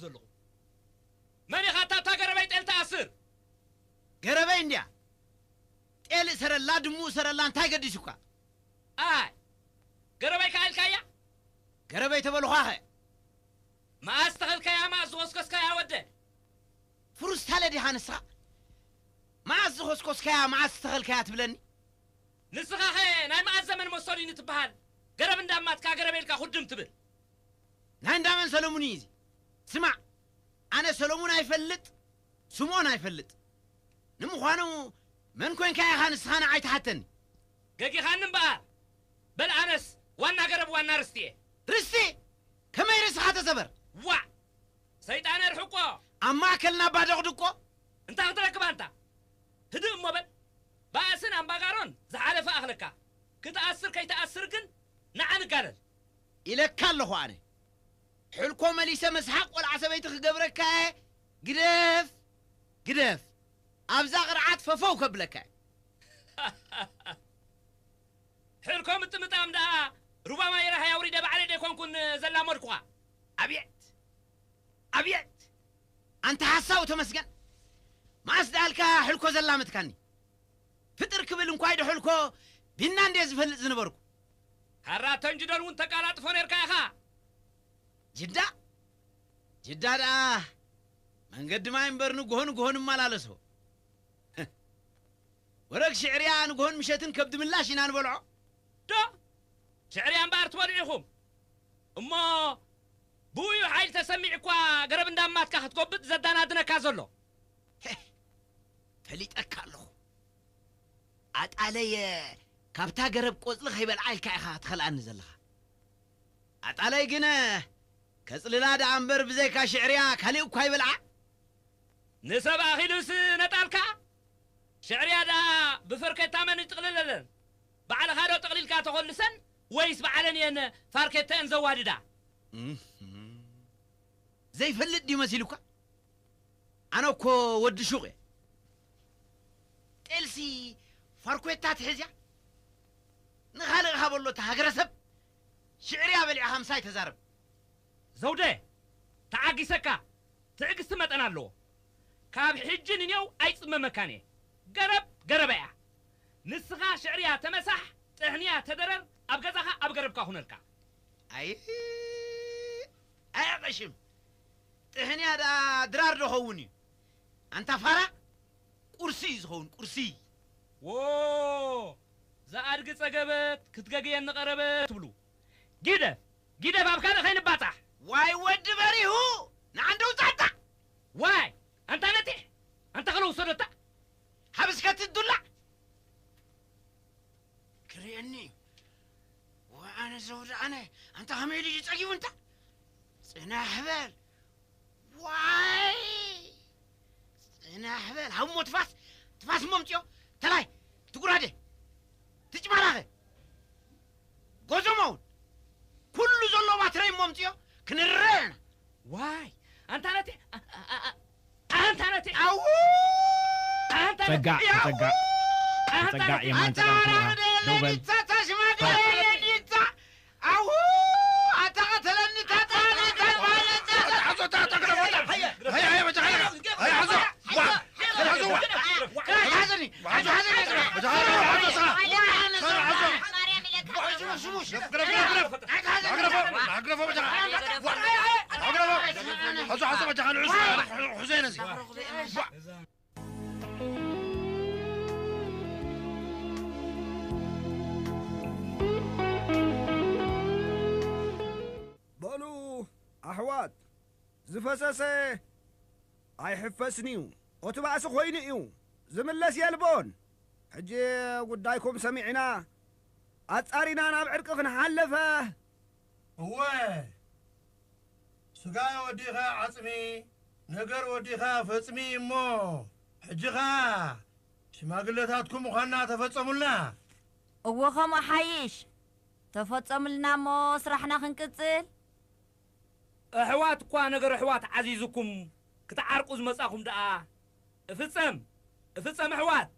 ዘለኹ። መን ኢኻ እታ፣ እታ ገረበይ ጤል ትኣስር? ገረበይ እንድያ። ጤል እሰረላ፣ ድሙ እሰረላ፣ እንታይ ገዲሱካ? ኣይ፣ ገረበይ ከኣ ኢልካያ? ገረበይ ተበልኳኸ? መኣስ ተኸልካያ፣ መኣስ ዝኸስከስካያ ወደ? ፍሩስታለ ዲኻ ንስኻ? መኣስ ዝኸስከስካያ፣ መኣስ ዝተኸልካያ ትብለኒ? ንስኻኸ ናይ መኣስ ዘመን መሰሉኒ ትበሃል? ገረብ እንዳማትካ ገረበይ ኢልካ ኩድም ትብል። ናይ እንዳመን ሰለሙን እዩ እዚ? ስማዕ፣ ኣነ ሰለሙን ኣይፈልጥ፣ ስምኦን ኣይፈልጥ። ንምዃኑ መን ኮንካ ኢኻ ንስኻ ንዓይ ትሓተኒ? ገጊኻኒ እምበኣር። በል ኣነስ ዋና ገረብ ዋና ርስቲ እየ። ርስቲ? ከመይ ርእስኻ ተሰበር? ዋዕ! ሰይጣን ኣርሕቆ! ኣብ ማእከልና ባደቕ ድቆ? እንታይ ክትረክብ ኣንታ? ህድእ እሞ በል። ባእስን ኣምባጋሮን ዝሓለፈ ኣኽለካ። ክትኣስር ከይትኣስር ግን ንዓ ንጋለል። ኢለካ ኣለኹ ኣነ። ሕልኮ መሊሰ መስሓቕ ቆልዓ ሰበይቲ ክገብረካ እየ። ግደፍ፣ ግደፍ። ኣብዛ ቅርዓት ፈፈው ከብለካ እየ። ሕልኮ ምጥምጣም ደኣ ሩባ ማይ ረሃይ ኣውሪደ ባዕለይ ደይኮንኩን ዘላመድኩኻ። ኣብየት! ኣብየት! ኣንታ ሓሳዊ ተመስገን፣ መኣስ ደኣልካ ሕልኮ ዘላመድካኒ? ፍጥር ክብል እንኳ ኣይደ ሕልኮ ቢና እንድየ ዝፈልጥ ዝነበርኩ። ካራ ተንጅደል እውን ተቃላጥፎ ነርካ ኢኻ። ጅዳ? ጅዳ ደኣ መንገዲ ማይ እምበር ንግሆ ንግሆ ንመላለሶ። ወረግ ሽዕርያ ንግሆን ምሸትን ከብዲ ምላሽ ኢና ንበልዖ። ዶ? ሽዕርያ እምበኣር ትበልዑ ኢኹም። እሞ ብኡዩ ሓይሊ ተሰሚዑ እኳ ገረብ እንዳማትካ ክትጎብጥ ዘዳናድነካ ዘሎ። ሄ፣ ፈሊጠካ ኣለኹ። ኣጣለየ ካብታ ገረብ ቆጽሊ ከይበልዓ ኢልካ ኢኻ ትኸልኣኒ ዘለኻ። ኣጣለይ ግን ከጽልላ ደኣ እምበር ብዘይካ ሽዕርያ ካሊእ እኳ ይበልዓ። ንሰብ ኣኺሉስ ነጣልካ? ሽዕርያ ደኣ ብፈርከታ መን ይጥቕልለለን? ባዕልኻ ዶ ጠቕሊልካ ተኾልሰን ወይስ ባዕለን እየን ፋርከተአን ዘዋድዳ? እህ፣ ዘይፈልጥ ድዩ መሲሉካ? ኣነ እኮ ወዲ ሹቕ እየ። ጤልሲ ፋርኮታ ትሕዝያ? ንኻልእ ሃበሎ እታ ሃገረሰብ ሽዕርያ በሊዕኻ ምሳይ ተዛረብ። ዘውደ፣ ተዓጊሰካ፣ ትዕግስቲ መጠን ኣለዎ። ካብ ሕጂ ንኔው ኣይጽመመካን እየ። ገረብ ገረባ እያ። ንስኻ ሽዕርያ ተመሳሕ፣ ጥሕንያ ተደረር፣ ኣብ ገዛኻ ኣብ ገረብካ ኩነልካ። ኣይ፣ ኣይ ቀሽም፣ ጥሕንያ ደኣ ድራር ዶ ኸውን እዩ? ኣንታ ፋራ፣ ቁርሲ እዩ ዝኸውን፣ ቁርሲ። ዎ፣ ዝኣድጊ ጸገበት ክትገግየኒ ቀረበት ትብሉ። ጊደፍ፣ ጊደፍ ኣብ ካልእ ከይንባጻሕ። ዋይ ወዲ በሪሁ፣ ንዓንደ ውጻታ። ዋይ፣ ኣንታ ነቲሕ፣ ኣንታ ከለ ውሰደታ። ሓብስከ ትዱላ። ክርእየኒ እዩ። ወኣነ ዘውዲ ኣነ፣ ኣንታ ከመይ ኢሉ እዩ ጸጊቡ እንታ? ጽናሕ በል። ዋይ! ጽናሕ በል። ሃብሞ ትፋስ፣ ትፋስ እሞ ኣምጽዮ። ተላይ፣ ትጉራደ። ትጭማላኸ። ጎዞሞ እውን። ኩሉ ዘሎ ባትረይ እሞ ኣምጽዮ። ክንረአ ኢና። ዋይ! ኣንታ ነቲ፣ ኣ-፣ ኣ-፣ ኣ-፣ ኣንታ ነቲ፣ ኣው! ኣንታ ነቲ፣ ጸጋዕ፣ ያው! ጸጋዕ፣ ኣንታ ጸጋዕ ነቲ፣ የማን ኣንታ ጸጋዕ ወራር ትንኣ። ደለ ደውበል። ዲታ፣ ታሽማ ደለ ዲታ። ኣው! ኣታ ቀተለኒ፣ ታጣኒ፣ ታጣኒ፣ ታጣኒ። ሓዞ፣ ታጣ፣ ግረፎ፣ ታጣ። ሃያ፣ ሃያ፣ በጃ፣ ሃያ። ሃያ፣ ሓዞ። ዋ! ሓዞ፣ ዋ! ሓዞኒ፣ ሓዞኒ፣ በጃ፣ ሓዞ፣ ሓዞ። ግረፍ፣ ግረፍ፣ ግረፍ። ኣግረፎ፣ ኣግረፎ፣ በጃ። ኣግረፎ። ሓዞ፣ ሓዞ፣ በጃ፣ ንዑስ፣ ሕዞ፣ ነዚ። በሉ ኣሕዋት፣ ዝፈሰሰ ኣይሕፈስን እዩ። እቲ ባእሲ ኮይኑ እዩ፣ ዝምለስ የልቦን። ሕጂ ጉዳይኩም ሰሚዕና፣ ኣጻሪና ናብ ዕርቂ ክንሓልፈ። እወ፣ ስጋ ወዲኻ ዓጽሚ፣ ነገር ወዲኻ ፈጽሚ እሞ፣ ሕጂ ኸኣ ሽማግለታትኩም ምዃንና ተፈጸሙልና። እወ፣ ከምኡ ሓይሽ። ተፈጸሙልና እሞ ስራሕና ክንቅጽል። ኣሕዋት እኳ ነገር ኣሕዋት ዓዚዙኩም ክትዓርቁ ዝመጻኹም ደኣ፣ እፍጸም፣ እፍጸም ኣሕዋት።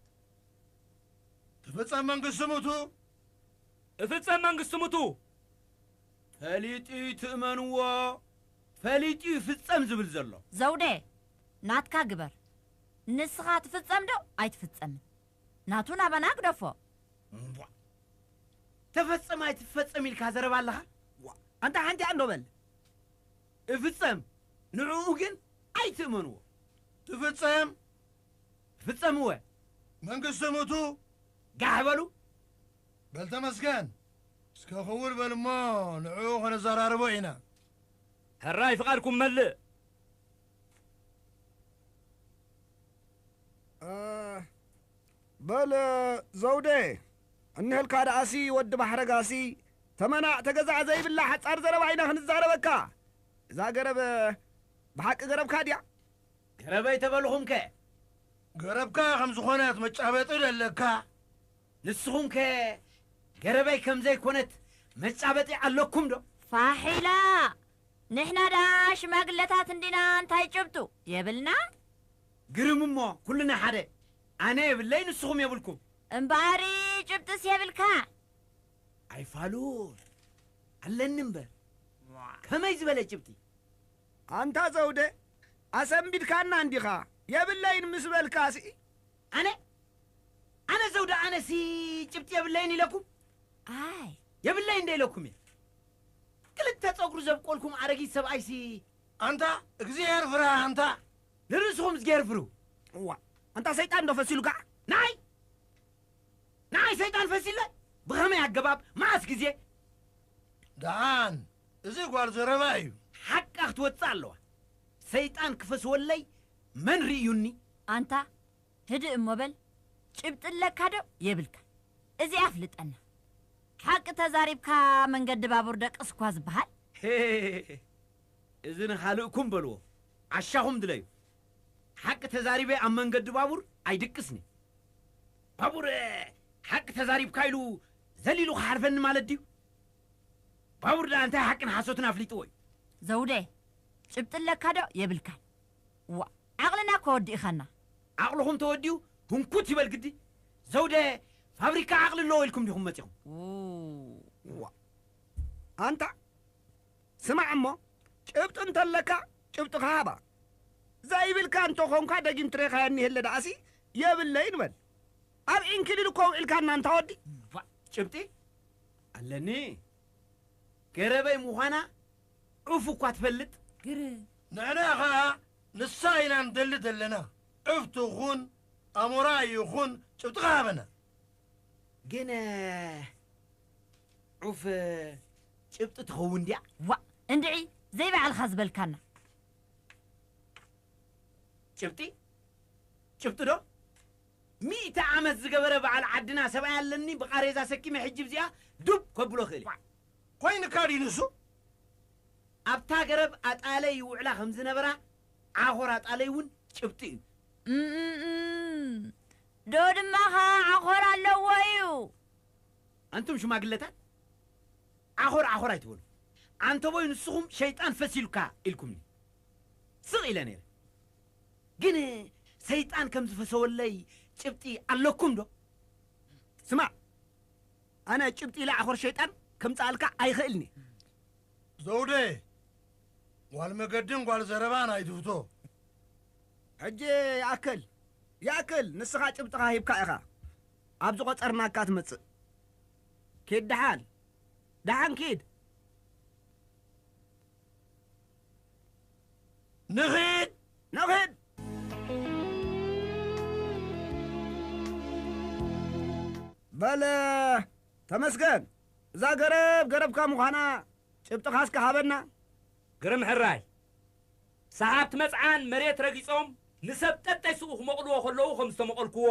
ትፍጸም መንግስቲ ሙቱ። እፍጸም መንግስቲ ሙቱ። ፈሊጡ ትእመንዎ፣ ፈሊጡ ይፍጸም ዝብል ዘሎ። ዘውዴ፣ ናትካ ግበር። ንስኻ ትፍጸም ዶ ኣይትፍጸምን? ናቱ ናባና ግደፎ። እምቧ። ተፈጸም ኣይትፈጸም ኢልካ ዘረባ ኣለኻ? ዋ፣ ኣንታ ሓንቲ ኣንዶ በል። እፍጸም፣ ንዕኡ ግን ኣይትእመንዎ። ትፍጸም፣ ፍጸምወ። መንግስቲ ምቱ። ጋሕ በሉ። በል ተመስገን። እስከ ክውል በል እሞ ንዕኡ ከነዘራርቦ ኢና። ሕራይ ፍቓድኩም መልእ። እ፣ በል ዘውዴ፣ እኒሀልካ ደኣሲ ወዲ ባሕረጋሲ፣ ተመናዕ ተገዛዕ ዘይብላ ሓጻር ዘረባ ኢና ክንዛረበካ። እዛ ገረብ ብሓቂ ገረብካ ድያ? ገረበይ ተበልኹምከ? ገረብካ ከም ዝኾነት መጫበጢ ደለካ? ንስኹምከ ገረበይ ከም ዘይኮነት መጫበጢ ኣለኩም ዶ? ፋሒላ፣ ንሕና ደኣ ሽማግለታት እንዲና እንታይ ጭብጡ የብልና? ግርም እሞ ኩልና ሓደ። ኣነ የብለይ ንስኹም የብልኩም። እምበኣሪ ጭብጥስ የብልካ? ኣይፋሉን ኣለኒ እምበር። ከመይ ዝበለ ጭብጢ? ኣንታ ዘውደ፣ ኣሰንቢድካና እንዲኻ፣ የብለይን ምስ በልካሲ። ኣነ? ኣነ ዘውደ፣ ኣነሲ ጭብጢ የብለይን ኢለኩም? ኣይ። የብለይን እንደ ኢለኩም እየ። ክልተ ጸጉሩ ዘብቆልኩም ኣረጊት ሰብኣይሲ። ኣንታ እግዚኣብሔር ፍርሃ ኣንታ። ንርእስኹም እግዚኣብሔር ፍርሁ። እዋ፣ ኣንታ ሰይጣን ዶ ፈሲሉካ? ናይ ንዓይ ሰይጣን ፈሲለ? ብኸመይ ኣገባብ? መዓስ ግዜ? ደሓን፣ እዚ ጓል ዘረባ እዩ። ሓቃ ክትወጽእ ኣለዋ። ሰይጣን ክፈስወለይ መን ርእዩኒ? ኣንታ ህድእ እሞ በል፣ ጭብጢ ኣለካ ዶ የብልካ? እዚኣ ኣፍልጠና። ሓቂ ተዛሪብካ መንገዲ ባቡር ደቅስ እኳ ዝበሃል። ሄ፣ እዚ ንኻልእኩም በልዎ፣ ዓሻኹም ድለዩ። ሓቂ ተዛሪበ ኣብ መንገዲ ባቡር ኣይድቅስን። ባቡር፣ ሓቂ ተዛሪብካ ኢሉ ዘሊሉ ክሓልፈኒ ማለት ድዩ? ባቡር ደኣ እንታይ ሓቅን ሓሶትን ኣፍሊጥዎ እዩ? ዘውደ፣ ጭብጢ ኣለካ ዶ የብልካን? ዋ፣ ዓቕልና እኮ ወዲእኻና። ዓቕልኹም ተወዲኡ ህንኩት ይበል ግዲ። ዘውደ፣ ፋብሪካ ዓቕሊ ኣለዎ ኢልኩም ዲኹም መጺኹም? ው። ዋ። ኣንታ፣ ስማዕ እሞ፣ ጭብጢ እንተለካ፣ ጭብጥኻ ሃባ። ዘይብልካ እንተኾንካ፣ ደጊም ትሬኻዮ እኒሀለ ደኣሲ፣ የብለይን በል። ኣብ ዒንኪሊል እኮ ውዒልካና ኣንታ ወዲ። ዋ፣ ጭብጢ ኣለኒ። ገረበይ ምዃና ዑፍ እኳ ትፈልጥ። ግር። ንሕና ኸኣ ንሳ ኢና ንደሊ ዘለና። ዑፍ ትኹን፣ ኣሞራ ይኹን፣ ጭብጥኻ ሃበና። ግን፣ ዑፍ ጭብጢ ትኸውን ድያ? ዋእ፣ እንድዒ፣ ዘይባዕልኻ ዝበልካና። ጭብጢ? ጭብጢ ዶ? ሚእቲ ዓመት ዝገበረ በዓል ዓድና ሰብኣይ ኣለኒ፣ ብቓሬዛ ሰኪመ ሕጂ ብዚኣ ዱብ ከብሎ ክእል እየ። ኮይንካ ድዩ ንሱ? ኣብታ ገረብ ኣጣለይ ይውዕላ ከም ዝነበራ፣ ዓኾር ኣጣለይ እውን ጭብጢ እዩ። እምእምእም። ዶ ድማ ኸዓ ዓኾር ኣለዎ እዩ? ኣንቱም ሽማግለታት፣ ዓኾር ዓኾር ኣይትበሉ። ዓንተቦይ ንስኹም ሸይጣን ፈሲሉካ ኢልኩምኒ። ስቕ ኢለ ነይረ። ግን ሰይጣን ከም ዝፈሰወለይ ጭብጢ ኣለኩም ዶ? ስማዕ፣ ኣነ ጭብጢ ኢለ ዓኾር ሸይጣን ከምጽኣልካ ኣይኽእልኒ። ዘውደ፣ ጓል መገድን ጓል ዘረባን ኣይትፍቶ። ሕጂ ይኣክል፣ ይኣክል፣ ንስኻ ጭብጥኻ ሂብካ ኢኻ ኣብዚ ቆጸርናካ ትመጽእ። ኪድ ደሓን፣ ደሓን ኪድ። ንኺድ! ንኺድ! በል ተመስገን፣ እዛ ገረብ ገረብካ ምዃና ጭብጥኻ እስከ ሃበና። ግርም ሕራይ። ሰሓብቲ መጽዓን መሬት ረጊጾም ንሰብ ጠጠይ ስኡ ክመቕልዎ ከለዉ ከም ዝተመቐልክዎ፣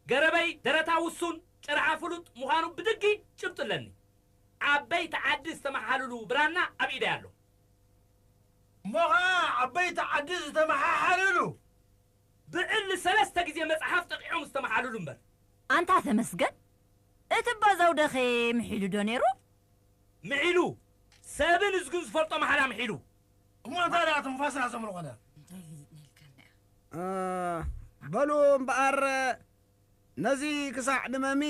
ገረበይ ደረታ ውሱን፣ ጭርሓ ፍሉጥ ምዃኑ ብድጊ ጭብጢ ኣለኒ። ዓበይቲ ዓዲ ዝተመሓልሉ ብራና ኣብ ኢደይ ኣሎ። እሞ ኸዓ ዓበይቲ ዓዲ ዝተመሓሓልሉ። ብዕሊ ሰለስተ ግዜ መጽሓፍ ጠቂዖም ዝተመሓልሉ እምበር። ኣንታ ተመስገን፣ እቲ ኣቦ ዘውደኸ ምሒሉ ዶ ነይሩ? ምሒሉ፣ ሰብን እዝግን ዝፈልጦ መሓላ ምሒሉ። እሞ እንታይ ደኣ ትንፋስና ዘምልኾና? እንታይ ኢልካ እንድያ? እ፣ በሉ እምበኣር፣ ነዚ ክሳዕ ንመሚ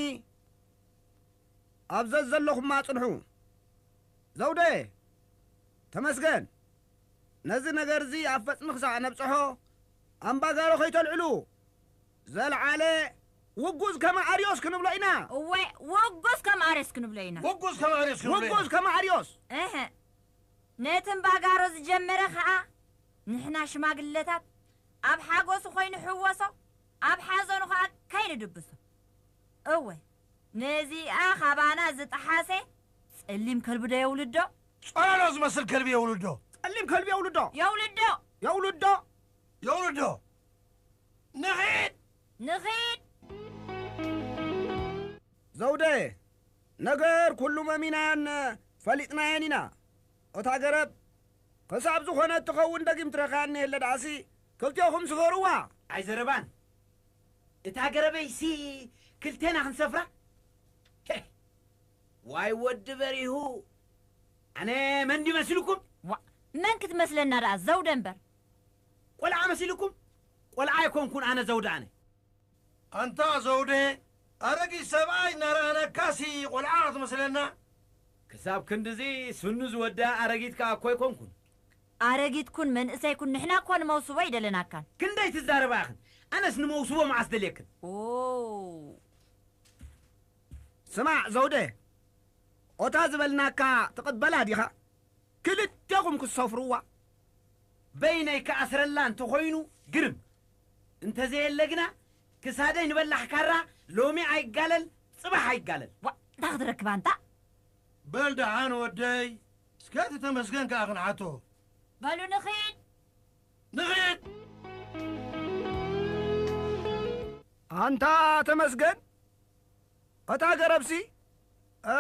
ኣብ ዘዘለኹማ ጽንሑ። ዘውደ፣ ተመስገን፣ ነዚ ነገርዚ ኣብ ፈጽሚ ክሳዕ ነብጽሖ፣ ኣምባጋሮ ከይተልዕሉ፣ ዘልዓለ ውጉዝ ከመ ኣርዮስ ክንብሎ ኢና። እወ፣ ውጉዝ ከም ኣርዮስ ክንብሎ ኢና። ውጉዝ ከም ኣርዮስ ክንብሎ ኢና። ውጉዝ ከመ ኣርዮስ። እህ፣ ነቲ እምባጋሮ ዝጀመረ ኸኣ ንሕና ሽማግለታት ኣብ ሓጎሱ ኮይኑ ሕወሶ፣ ኣብ ሓዘኑ ኸኣ ከይንድብሶ። እወ፣ ነዚኣ ኻባና ዝጠሓሰ ጸሊም ከልቢ ዶ የውልዶ? ጸላሎ ዝመስል ከልቢ የውልዶ። ጸሊም ከልቢ የውልዶ። የውልዶ። የውልዶ። የውልዶ። ንኺድ። ንኺድ። ዘውደ፣ ነገር ኩሉ መሚናያን ፈሊጥናያን ኢና። እታ ገረብ ክሳብ ዝኾነት ትኸውን ደጊም ትረኽያ እኒሄለ ደኣሲ፣ ክልቴኹም ስፈርዋ። ኣይዘረባን። እታ ገረበይሲ ክልቴና ክንሰፍራ? ሄ! ዋይ ወዲ በሪሁ፣ ኣነ መን ድዩ መሲልኩም? ዋ፣ መን ክትመስለና ደኣ ዘውደ እምበር። ቆልዓ መሲልኩም? ቆልዓ ኣይኮንኩን ኣነ ዘውደ ኣነ። ኣንታ ዘውደ፣ ኣረጊት ሰብኣይ እናረኣናካሲ ቆልዓ ክትመስለና? ክሳብ ክንድዚ ስኑ ዝወድኣ ኣረጊት ከኣ እኮ ኣይኮንኩን። ኣረጊት ኩን መንእሰይ ኩን ንሕና እኮ ንመውስቦ ኣይደለናካን። ክንደይ ትዛረባ ኢኽን? ኣነስ ንመውስቦ መዓስ ደልየክን? ኦ። ስማዕ ዘውደ፣ ኦታ ዝበልናካ ትቕበላ ዲኻ? ክልቴኹም ክትሰፍርዋ። በይነይ ክኣስረላ እንተኾይኑ ግርም። እንተዘየለ ግና ክሳደይ ንበላሕ ካራ ሎሚ ኣይጋለል፣ ጽባሕ ኣይጋለል። ዋ፣ እንታይ ክትረክባ እንታ? በል ደሓን ወደይ፣ እስከ እቲ ተመስገን ከኣ ክንሓቶ። በሉ ንኺድ። ንኺድ። ኣንታ ተመስገን፣ እታ ገረብሲ፣ እ፣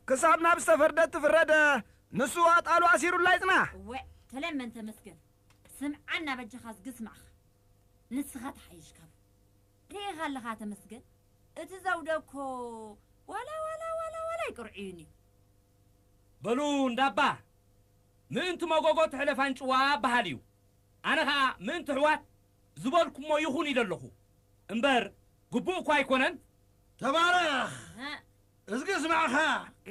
ክሳብ ናብ ዝተፈርደት ትፍረድ፣ ንሱ ኣጣሉ ኣሲሩላ ይጽናሕ። እወ፣ ተለመን ተመስገን። ስምዓና በጃኻ ዝግስማዕኻ። ንስኻ ተሓይሽ ካብ። ርኢኻ ኣለኻ ተመስገን። እቲ ዘውደ እኮ ዋላ፣ ዋላ፣ ዋላ፣ ዋላ ኣይቅርዕዩን እዩ። በሉ እንዳባ፣ ምእንቲ መጎጎ ትሕለፍ ኣንጭዋ በሃል እዩ። ኣነ ኸኣ ምእንቲ ኣሕዋት ዝበልኩሞ ይኹን ኢለ ኣለኹ። እምበር ግቡእ እኳ ኣይኮነን። ተባረኽ። እህ። እዝጊ ስማዕኻ።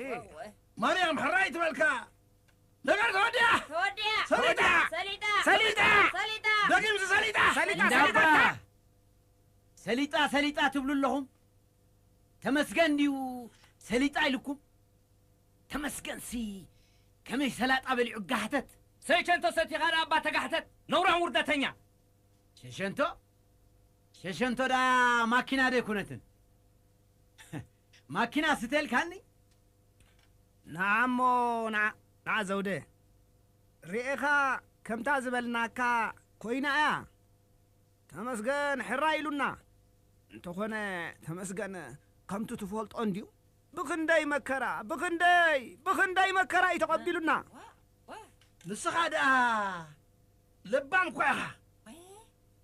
እወ። ማርያም ሕራይ ትበልካ። ነገር ተወዲኣ። ተወዲኣ። ሰሊጣ። ሰሊጣ። ሰሊጣ። ሰሊጣ። ደጊምሲ ሰሊጣ። ሰሊጣ፣ እንዳባ። ሰሊጣ። ሰሊጣ፣ ሰሊጣ ትብሉ ኣለኹም። ተመስገን ድዩ ሰሊጣ ኢልኩም? ተመስገንሲ ከመይ ሰላጣ በሊዑ ጋሕተት። ሰይሸንቶ ሰቲኻ ደኣ እባ ተጋሕተት፣ ነውራም ውርደተኛ። ሸሸንቶ? ሸሸንቶ ደኣ ማኪና ዶ ኣይኮነትን? ማኪና ስተልካኒ? ንዓ እሞ፣ ንዓ፣ ንዓ ዘውደ። ርኤኻ ከምታ ዝበልናካ ኮይና እያ። ተመስገን ሕራይ ኢሉና። እንተኾነ ተመስገን ከምቲ ትፈልጦ እንድዩ። ብኽንደይ መከራ፣ ብኽንደይ፣ ብኽንደይ መከራ እዩ ተቐቢሉና። ዋ፣ ዋ። ንስኻ ደኣ ለባም እኳ ኢኻ። ወይ።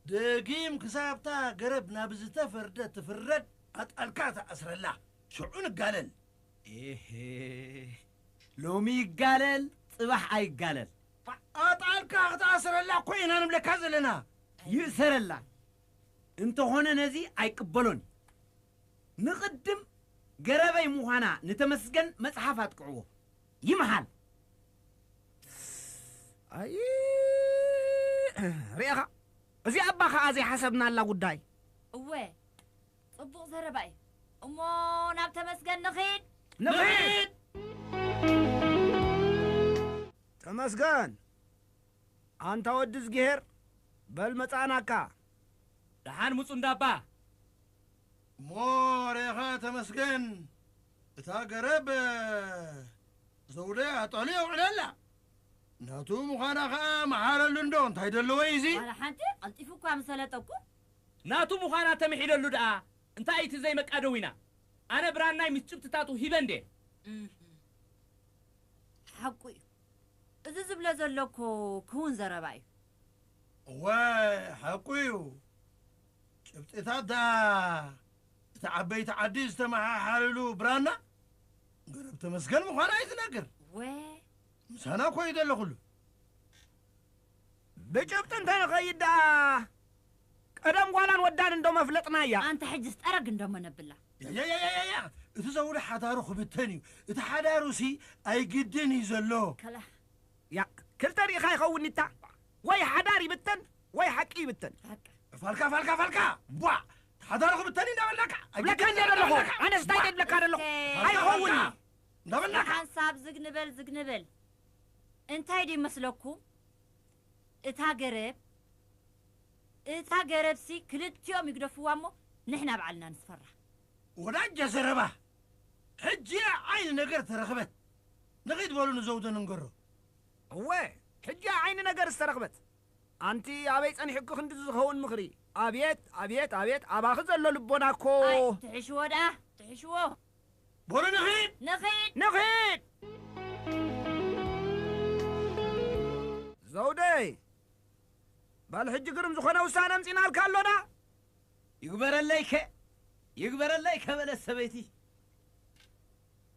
ደጊም ክሳብታ ገረብ ናብ ዝተፈርደ ትፍረድ፣ ኣጣልካ ትኣስረላ። ሽዑ ንጋለል። ኤሄ፣ ሎሚ ይጋለል፣ ጽባሕ ኣይጋለል። ኣጣልካ ክትኣስረላ እኮ ኢና ንብለካ ዘለና። ይእሰረላ። እንተኾነ ነዚ ኣይቅበሎን። ንቕድም ገረበይ ምዃና ንተመስገን መጽሓፍ ኣጥቅዕዎ። ይምሓል። ኣይ፣ ርኤኻ፣ እዚኣ እባ ኸኣ ዘይሓሰብናላ ጉዳይ። እወ፣ ጽቡቕ ዘረባ እዩ። እሞ ናብ ተመስገን ንኺድ። ንኺድ! ተመስገን፣ ኣንታ ወዲ እዝግሄር፣ በል መጻእናካ። ደሓን ምጹ እንዳባ። እሞ ርኤኻ ተመስገን፣ እታ ገረብ ዘውደ ኣጣልዩ የውዕለላ። ናቱ ምዃና ኸኣ መሓለሉ እንዶ እንታይ ደለዎ እዩ እዚ? ዋላ ሓንቲ ቀልጢፉ እኳ ምሰለጠኩም። ናቱ ምዃና ተምሒለሉ ደኣ እንታይ እቲ ዘይመቃደዊና? ኣነ ብራናይ ምስ ጭብጥታቱ ሂበ እንዴ? እህ። ሓቁ እዩ። እዚ ዝብሎ ዘሎ እኮ ክውን ዘረባ እዩ። እወ፣ ሓቁ እዩ። ጭብጥታት ደኣ እቲ ዓበይቲ ዓዲ ዝተመሓሓልሉ ብራና ገረብ ተመስገን ምዃና እዩ ዝነግር። ወ- ምሳና እኮ እዩ ዘሎ ኩሉ። ብጭብጢ እንተ ንኸይድ ደኣ፣ ቀደም ጓላን ወዳን እንዶ መፍለጥናያ። ኣንታ ሕጅስ ጠረግ እንዶ መነብላ። ያ፣ ያ፣ ያ፣ ያ፣ ያ፣ ያ። እቲ ዘውዲ ሓዳሩ ክብተን እዩ። እቲ ሓዳሩሲ ኣይግድን እዩ ዘሎ። ከላ። ያ፣ ክልተ ርኢኻ ይኸውን ኒታ። ወይ ሓዳር ይብተን፣ ወይ ሓቂ ይብተን። ሓቂ። ፋልካ፣ ፋልካ፣ ፋልካ! ቧ! ሓዳርኹ ብተን እንዳበላካ! ብለካ እንደ ዘለኹ። ኣነስ እንታይ ደለካ ደለኹ? ኣይኸውን። እንዳበላካ! ሓንሳብ ዝግ ንበል፣ ዝግ ንበል። እንታይ ድዩ መስለኩም? እታ ገረብ፣ እታ ገረብሲ ክልቲኦም ይግደፍዋ እሞ ንሕና ባዕልና ንስፈራ። ወዳጀ ዘረባ! ሕጂ ዓይኒ ነገር ተረኽበት። ንኺድ በሉ ንዘውደ ንንገሮ። እወ፣ ሕጂ ዓይኒ ነገር ዝተረኽበት። ኣንቲ ኣበይ ጸኒሕኪ ክንዲ ዝኸውን ምኽሪ? ኣብየት፣ ኣብየት፣ ኣብየት፣ ኣባኺ ዘሎ ልቦና እኮ። ኣይ፣ ትሕሽዎ ደኣ፣ ትሕሽዎ። በሉ ንኺድ! ንኺድ! ንኺድ! ዘውደይ፣ በል ሕጂ ግርም ዝኾነ ውሳነ ኣምጺናልካ ኣሎና። ይግበረለይከ፣ ይግበረለይከ በለት ሰበይቲ።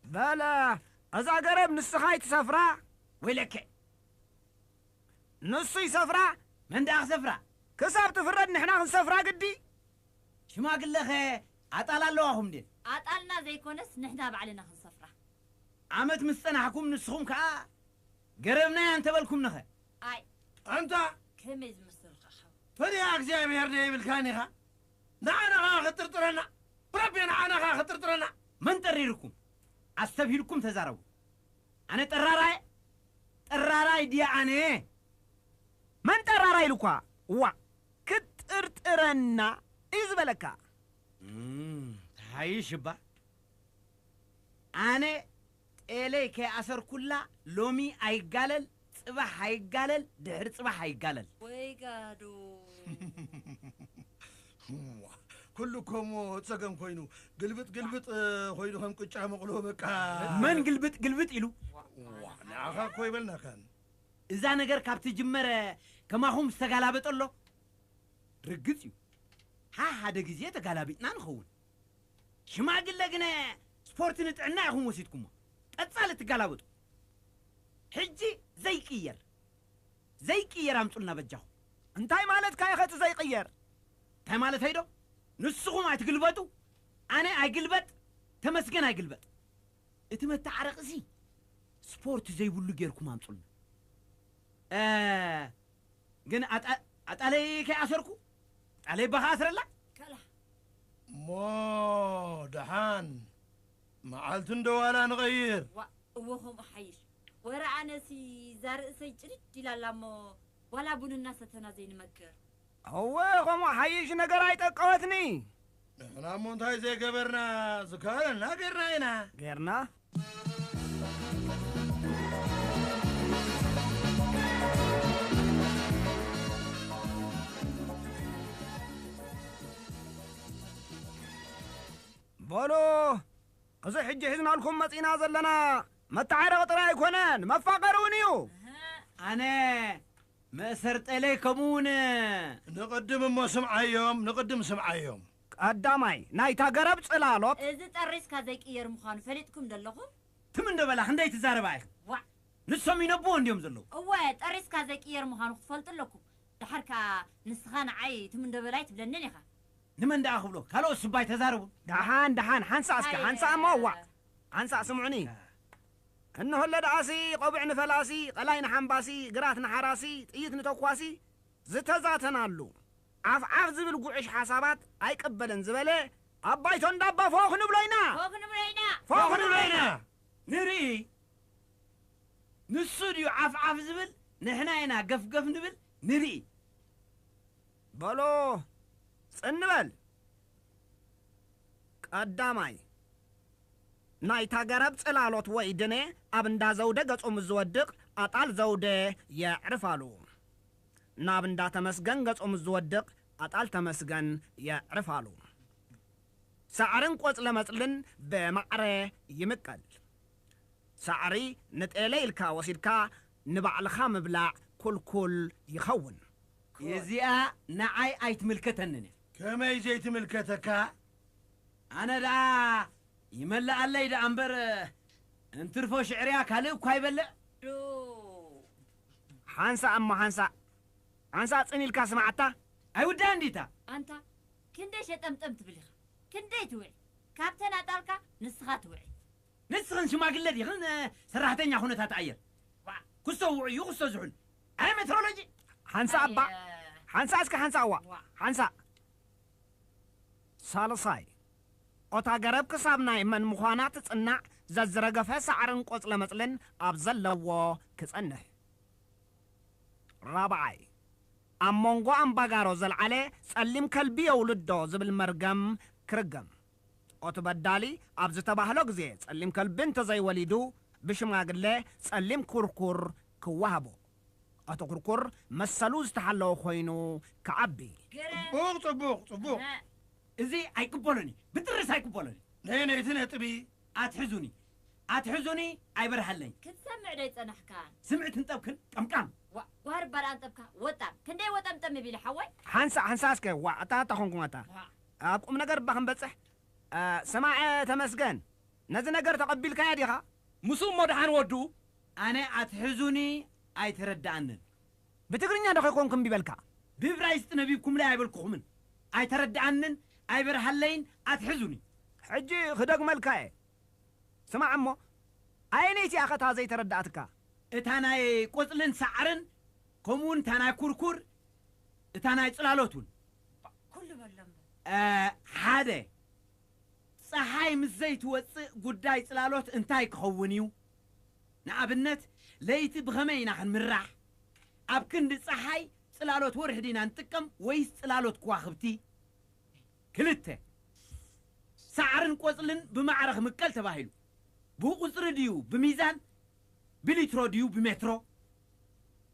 በለ፣ እዛ ገረብ ንስኻ ኣይትሰፍራ። ወይለከ። ንሱ ይሰፍራ። መን ደኣ ክሰፍራ? ክሳብ ትፍረድ ንሕና ክንሰፍራ ግዲ። ሽማግለኸ ኣጣል ኣለዋኹም ድየን? ኣጣልና ዘይኮነስ ንሕና ባዕልና ክንሰፍራ። ዓመት ምስ ጸናሕኩም ንስኹም ከኣ ገረብናያ እንተበልኩምንኸ? ኣይ። ኣንታ! ከመይ ዝመስሉኻ ሓው? ፈሪሃ እግዚኣብሔር ዶ ይብልካን ኢኻ? ንዓና ኸኣ ክትጥርጥረና? ብረቢ ንዓና ኸኣ ክትጥርጥረና? መን ጠሪርኩም? ኣስተብሂልኩም ተዛረቡ። ኣነ ጠራራየ? ጠራራይ ድየ ኣነ? መን ጠራራይ ኢሉኳ? ዋእ! ክትጥርጥረና እዩ ዝበለካ። እም፣ ተሓይሽ እባ። ኣነ ጤለይ ከይኣሰርኩላ ሎሚ ኣይጋለል፣ ጽባሕ ኣይጋለል፣ ድሕሪ ጽባሕ ኣይጋለል። ወይ ጋዶ። ዋ፣ ኩሉ እኮ እሞ ጸገም ኮይኑ፣ ግልብጥ ግልብጥ፣ እ፣ ኮይኑ ከም ቅጫ መቕሎ በቃ። መን ግልብጥ ግልብጥ ኢሉ? ዋ፣ ንዓኻ እኮ ይበልናካን። እዛ ነገር ካብ ትጅመረ ከማኹም ዝተጋላበጠ ኣሎ? ርግጽ እዩ። ሓ-፣ ሓደ ግዜ ተጋላቢጥና ንኸውን። ሽማግለ ግነ ስፖርት ንጥዕና ኢኹም ወሲድኩሞ። ቀጻሊ ትጋላበጡ። ሕጂ ዘይቅየር፣ ዘይቅየር ኣምጹልና በጃኹም። እንታይ ማለትካ ኢኸ እቲ ዘይቅየር? እንታይ ማለተይ ዶ? ንስኹም ኣይትግልበጡ፣ ኣነ ኣይግልበጥ፣ ተመስገን ኣይግልበጥ። እቲ መተዓረቒሲ ስፖርት ዘይብሉ ጌርኩም ኣምጹልና። እ፣ ግን ኣጣ-፣ ኣጣለይ ከይኣሰርኩ፣ ኣጣለይ ባኻ ኣስረላ? ከላ። እሞ ደሓን መዓልቲ እንዶ ዋላ ንቐይር። ዋ፣ እወ፣ ከምኡ ሓይሽ። ወረ ኣነሲ እዛ ርእሰይ ጭድድ ኢላ ኣላ እሞ ዋላ ቡን እናሰተና ዘይንመክር። እወ፣ ከምኡ ሓይሽ ነገር ኣይጠቀወትኒ። ንሕና እሞ እንታይ ዘይገበርና? ዝከኣለና ጌርና ኢና። ጌርና? በሉ፣ እዚ ሕጂ ሒዝናልኩም መጺና ዘለና መተዓረቒ ጥራይ ኣይኮነን፣ መፋቐሪ እውን እዩ። ኣነ መእሰር ጤለይ ከምኡ እውን። ንቕድም እሞ ስምዓዮም፣ ንቕድም ስምዓዮም። ቀዳማይ፣ ናይታ ገረብ ጽላሎት። እዚ ጠሪስካ ዘይቅየር ምዃኑ ፈሊጥኩም ዶ ኣለኹም? ትም እንዶ በላ፣ ክንደይ ትዛረባ ኢኽን? ዋዕ! ንሶም ይነብዎ እንድዮም ዘለዉ። እወ፣ ጠሪስካ ዘይቅየር ምዃኑ ክትፈልጡ ኣለኩም። ደሓር ከኣ ንስኻ ንዓይ ትም እንዶ በላይ ትብለንን ኢኻ። ንመን ደኣ ክብሎ? ካልኦት ስባይ ተዛረቡ። ደሓን፣ ደሓን፣ ሓንሳእ እስከ፣ ኣይ፣ ሓንሳእ እሞ፣ ዋዕ! ሓንሳእ ስምዑኒ። እ። እንሆለ ደኣሲ፣ ቆብዕ ንፈላሲ፣ ቀላይ ንሓምባሲ፣ ግራት ንሓራሲ፣ ጥይት ንተኳሲ ዝተዛተናሉ፣ ዓፍ ዓፍ ዝብል ጉዕሽ ሓሳባት ኣይቅበልን ዝበለ፣ ኣባይቶ እንዳባ ፎኽ ንብሎ ኢና! ፎኽ ንብሎ ኢና! ፎኽ ንብሎ ኢና! ንርኢ፣ ንሱ ድዩ ዓፍ ዓፍ ዝብል፣ ንሕና ኢና ገፍ ገፍ ንብል፣ ንርኢ። በሎ፣ ጽን በል። ቀዳማይ፣ ናይታ ገረብ ጽላሎት ወይ ድነ ኣብ እንዳ ዘውደ ገጹ ምስ ዝወድቕ፣ ኣጣል ዘውደ የዕርፋሉ። ናብ እንዳ ተመስገን ገጹ ምስ ዝወድቕ፣ ኣጣል ተመስገን የዕርፋሉ። ሳዕርን ቆጽለ መጽልን ብማዕረ ይምቀል። ሳዕሪ ንጤለ ኢልካ ወሲድካ ንባዕልኻ ምብላዕ ኩልኩል ይኸውን። እዚኣ ንዓይ ኣይትምልከተንን እያ። ከመይ ዘይትምልከተካ? ኣነ ደኣ ይመልኣለይ ደኣ እምበር፣ እንትርፎ ሽዕርያ ካልእ እኳ ይበልዕ። ዶ። ሓንሳእ እሞ ሓንሳእ፣ ሓንሳእ ጽን ኢልካ ስማዓታ። ኣይውዳእን ዲታ? ኣንታ፣ ክንደይ ሸጠምጠም ትብል ኢኻ? ክንደይ ትውዒ? ካብተን ኣጣልካ ንስኻ ትውዒ። ንስኽን ሽማግለ ዲኽን፣ እ፣ ሰራሕተኛ ኩነታት ኣየር? ዋዕ! ክሰውዑ እዩ ክሰዝሑን። ኣይ ሜትሮሎጂ። ሓንሳእ እባ። ኣየ። ሓንሳእ እስከ ሓንሳእ እዋ። ዋ። ሓንሳእ። ሳልሳይ፣ ኦታ ገረብ ክሳብ ናይ መን ምዃና ትጽናዕ፣ ዘዝረገፈ ሳዕርን ቆጽለመጽልን ኣብ ዘለዎ ክጸንሕ። ራብዓይ፣ ኣብ መንጎ ኣምባጋሮ ዘልዓለ ጸሊም ከልቢ የውልዶ ዝብል መርገም ክርገም። ኦቲ በዳሊ ኣብ ዝተባህሎ ግዜ ጸሊም ከልቢ እንተዘይወሊዱ፣ ብሽማግለ ጸሊም ኩርኩር ክወሃቦ። እቲ ኩርኩር መሰሉ ዝተሓለወ ኮይኑ ክዓቢ። ግረ። ጽቡቕ፣ ጽቡቕ፣ ጽቡቕ። ነ። እዚ ኣይቅበሎን እዩ። ብጥርስ ኣይቅበሎን እዩ። ነይ ነይቲ ነጥቢ ኣትሕዙኒ። ኣትሕዙኒ ኣይበርሃለኝ። ክትሰምዕ ዶ ይጸናሕካ? ስምዒ ትንጠብክን ቀምቃም። ዋ፣ ጓር ባር ኣንጠብካ ወጣም። ክንደይ ወጠምጠም ቢለ ሓወይ? ሓንሳ፣ ሓንሳ እስከ፣ ዋ፣ ኣታ፣ ኣታ ኾንኩም ኣታ። ዋ። ኣብ ቁም ነገር እባ ክንበጽሕ። እ፣ ስማዕ ተመስገን፣ ነዚ ነገር ተቐቢልካዮ ዲኻ? ምስኡ እሞ ደሓን ወድኡ። ኣነ ኣትሕዙኒ ኣይተረድኣንን። ብትግርኛ ዶ ከይኮንኩ እምቢ በልካ? ብእብራይስጥ ነቢብኩምለይ ኣይበልኩኹምን። ኣይተረድኣንን ኣይበርሃለይን ኣትሕዙኒ። ሕጂ ክደግመልካ እየ። ስማዕ እሞ፣ ኣየነይቲ እያ ኸ እታ ዘይተረድኣትካ? እታ ናይ ቆጽልን ሳዕርን፣ ከምኡውን እታ ናይ ኩርኩር፣ እታ ናይ ጽላሎት እውን። ኩሉ በሎ እምበር። እ፣ ሓደ፣ ጸሓይ ምስ ዘይትወጽእ ጉዳይ ጽላሎት እንታይ ክኸውን እዩ? ንኣብነት፣ ለይቲ ብኸመይ ኢና ክንምራሕ? ኣብ ክንዲ ጸሓይ ጽላሎት ወርሒ ዲና ንጥቀም ወይስ ጽላሎት ከዋኽብቲ? ክልተ፣ ሳዕርን ቆጽልን ብማዕረ ክምቀል ተባሂሉ። ብቁጽሪ ድዩ ብሚዛን? ብሊትሮ ድዩ ብሜትሮ?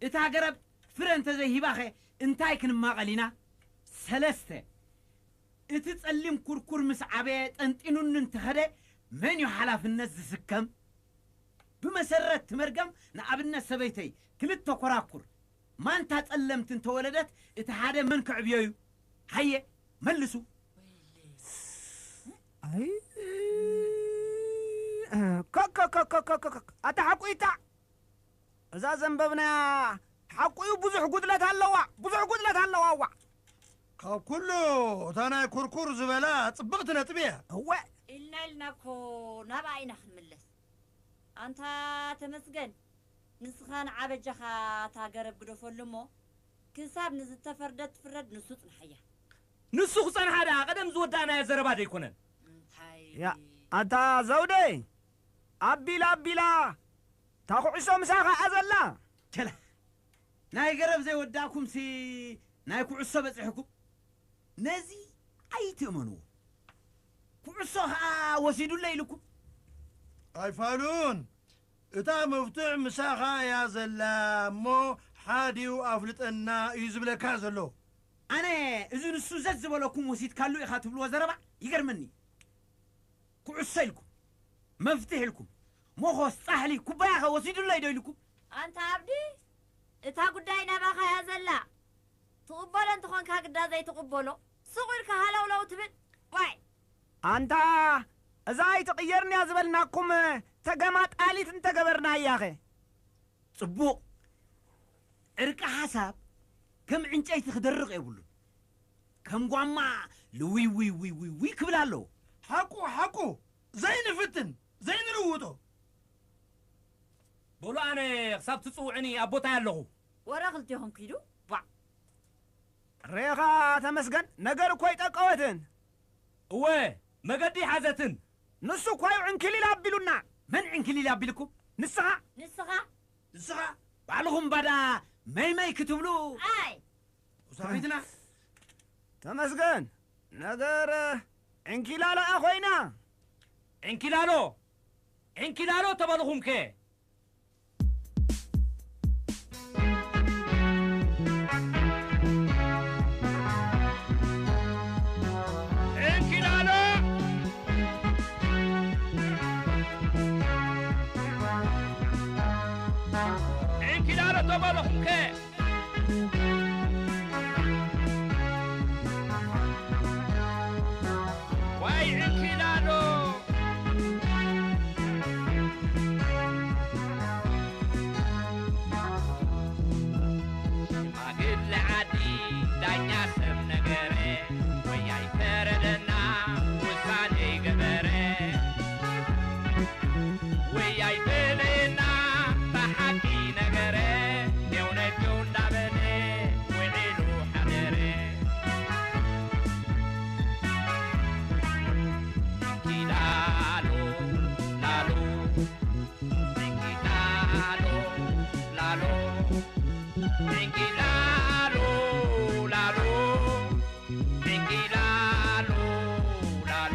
እታ ገረብ ፍረ እንተዘይሂባኸ እንታይ ክንማቐል ኢና? ሰለስተ፣ እቲ ጸሊም ኩርኩር ምስ ዓበየ ጠንጢኑኒ እንተኸደ መን እዩ ሓላፍነት ዝስከም? ብመሰረት እቲ መርገም፣ ንኣብነት ሰበይተይ ክልተ ኮራኩር ማንታ ጸለምቲ እንተወለደት እቲ ሓደ መን ከዕብዮ እዩ? ሃየ መልሱ። ኣይ፣ ኮ፣ ኮ፣ ኮ፣ ኣታ ሓቁ ይታ። እዛ ዘንበብናያ ሓቁ እዩ፣ ብዙሕ ጉድለት ኣለዋ፣ ብዙሕ ጉድለት ኣለዋ። ዋዕ። ካብ ኩሉ እታ ናይ ኩርኩር ዝበላ ጽብቕቲ ነጥቢ እያ። እወ። ኢልና ኢልና እኮ ናብኣ ኢና ክንምለስ። ኣንታ ተመስገን፣ ንስኻ ንዓ በጃኻ እታ ገረብ ግደፈሉ እሞ፣ ክሳብ ንዝተፈርደት ትፍረድ ንሱ ጽንሓያ። ንሱ ክጸንሓ ደኣ ቀደም ዝወዳእናዮ ዘረባ ደይኮነን? እንታይ? ያ፣ ኣታ ዘውደይ፣ ኣቢላ ኣቢላ፣ እታ ኩዕሶ ምሳኻ እያ ዘላ። ቸላ፣ ናይ ገረብ ዘይወዳእኩምሲ ናይ ኩዕሶ በጺሕኩም። ነዚ ኣይትእመንዎ። ኩዕሶ ኸኣ ወሲዱለይ ኢልኩም። ኣይፋሉን፣ እታ መፍትሕ ምሳኻ እያ ዘላ እሞ ሓዲኡ ኣፍልጠና እዩ ዝብለካ ዘሎ። ኣነ እዚ ንሱ ዘዝ ዝበለኩም ወሲድካሉ ኢኻ ትብልዎ ዘረባ ይገርመኒ። ኩዕሶ ኢልኩም፣ መፍትሕ ኢልኩም፣ ሞኾስ፣ ጻሕሊ፣ ኩባያኸ ወሲዱለይ ዶ ኢልኩም? ኣንታ ኣብዲ፣ እታ ጉዳይ ናባኻ እያ ዘላ። ትቕበሎ እንተኾንካ ግዳ ዘይትቕበሎ፣ ስቕ ኢልካ ሃለውለው ትብል። ዋይ! ኣንታ፣ እዛ ኣይትቕየርንያ ዝበልናኩም ተገማጣሊት እንተገበርናያኸ? ጽቡቕ። ዕርቂ ሓሳብ ከም ዕንጨይቲ ክደርቕ የብሉን። ከም ጓማ ልውይ ውይ ውይ ውይ ውይ ክብል ኣለዎ። ሓቁ፣ ሓቁ፣ ዘይንፍትን፣ ዘይንልውጦ። በሉ ኣነ ክሳብ ትጽውዕኒ ኣብ ቦታይ ኣለኹ። ወረ ክልቴኹም ኪዱ፣ ባዕ። ሬኻ ተመስገን፣ ነገር እኮ ኣይጠቀወትን። እወ፣ መገዲ ሓዘትን። ንሱ እኮ እዩ ዕንክሊል ኣቢሉና። መን ዕንክሊል ኣቢልኩም? ንስኻ። ንስኻ። ንስኻ። ባዕልኹም ባዳ መይ መይ ክትብሉ። ኣይ። ውሳኺትና። ተመስገን፣ ነገር ዕንኪላሎ እያ ኮይና። ዕንኪላሎ፣ ዕንኪላሎ ተበልኹምከ? ዕንኪላሎ! ዕንኪላሎ ተበልኹምከ? ዋይ ዕንኪላሎ! ሽማግለ ዓዲ ዳኛ ሰብ ነገረ፣ ወያይ ፈረደና ውሳኔ ገበረ። ወያይ በለየና ብሓቂ ነገረ። ላሎ፣ ላሎ፣ ላሎ፣ ላሎ።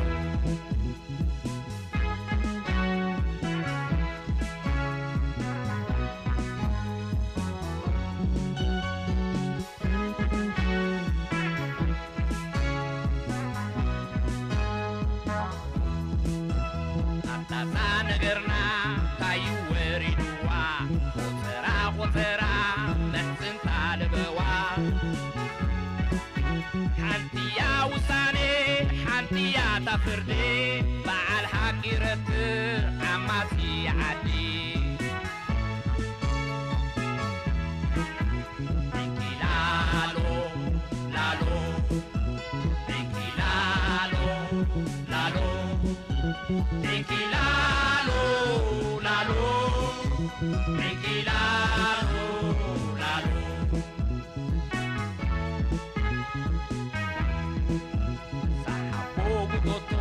ኣጣጣ ነገርና ታዩ ወሪድዋ፣ ቆጸራ ቆጸራ መሕጽንታ ልበዋ። ሓንቲያ ውሳኔ ሓንቲያ እታ ፍርዲ፣ በዓል ሓቂ ረትዕ ዓማጺ ዓዲ። ላሎ፣ ላሎ፣ ላሎ፣ ላሎ፣ ላሎ፣ ላሎ፣ ላሎ። ሳሓቦ ጉቶቶ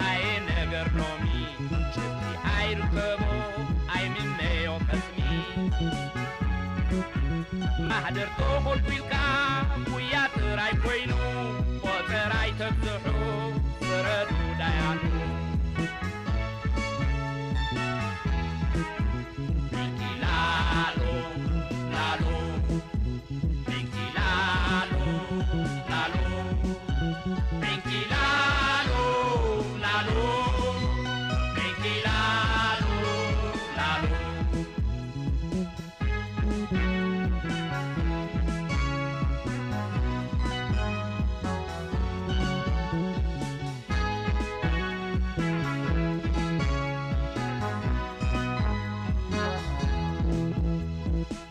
ኣየ ነገር ሎሚ፣ ጭብጢ ኣይርከቦ ኣይምነዮ ከስሚ። ማህደር ተኾልኩ ኢልካ ጉያ ጥራይ ኮይኑ፣ ቆጸራ ኣይተብዝሑ ፍረዱ ዳያኑ። ላሎ፣ ላሎ፣ ላሎ፣ ላሎ፣ ላሎ፣ ላሎ፣ ላሎ።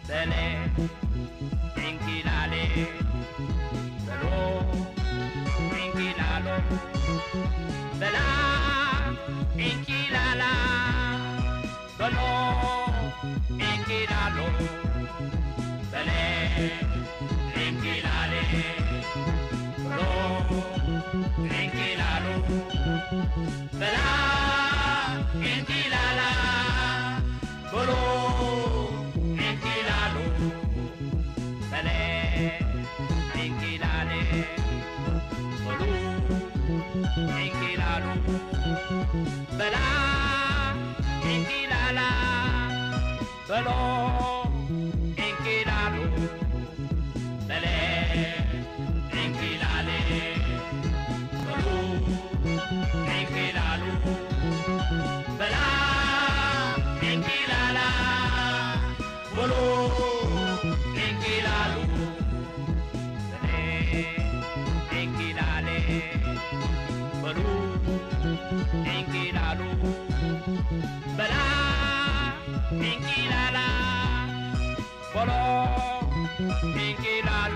በለ ዒንኪላሌ፣ በሎ ዒንኪላሎ፣ በላ ዒንኪላላ፣ በሎ ዒንኪላሎ፣ በለ ዒንኪላሌ፣ በሎ ዒንኪላሎ፣ በላ ዒንኪላላ፣ በሎ ዒንኪላሎ፣ በለ ዒንኪላሌ፣ በሉ ዒንኪላሎ፣ በላ ዒንኪላላ፣ በሎ ዒንኪላሎ፣ በለ ዒንኪላሌ፣ በሉ ዒንኪላሎ፣ በላ ዒንኪላላ፣ በሎ ዒንኪላሎ፣ በለ ዒንኪላሌ፣ በሉ ዒንኪላሎ፣ በላ ዒንኪላላ፣ በሎ ዒንኪላሎ።